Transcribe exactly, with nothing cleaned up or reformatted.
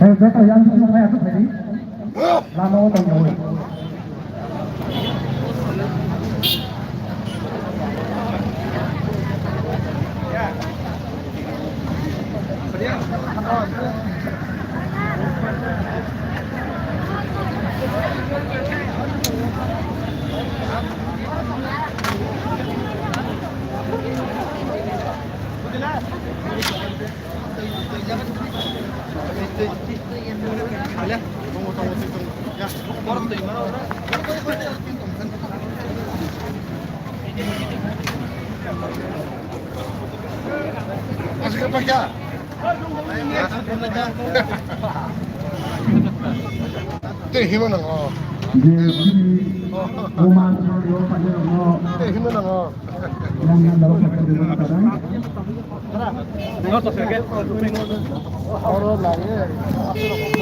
Eh, beta yang tu saya tu tadi. Lama o tong tong. Tei hima nango. Tei hima nango. Oro laiye.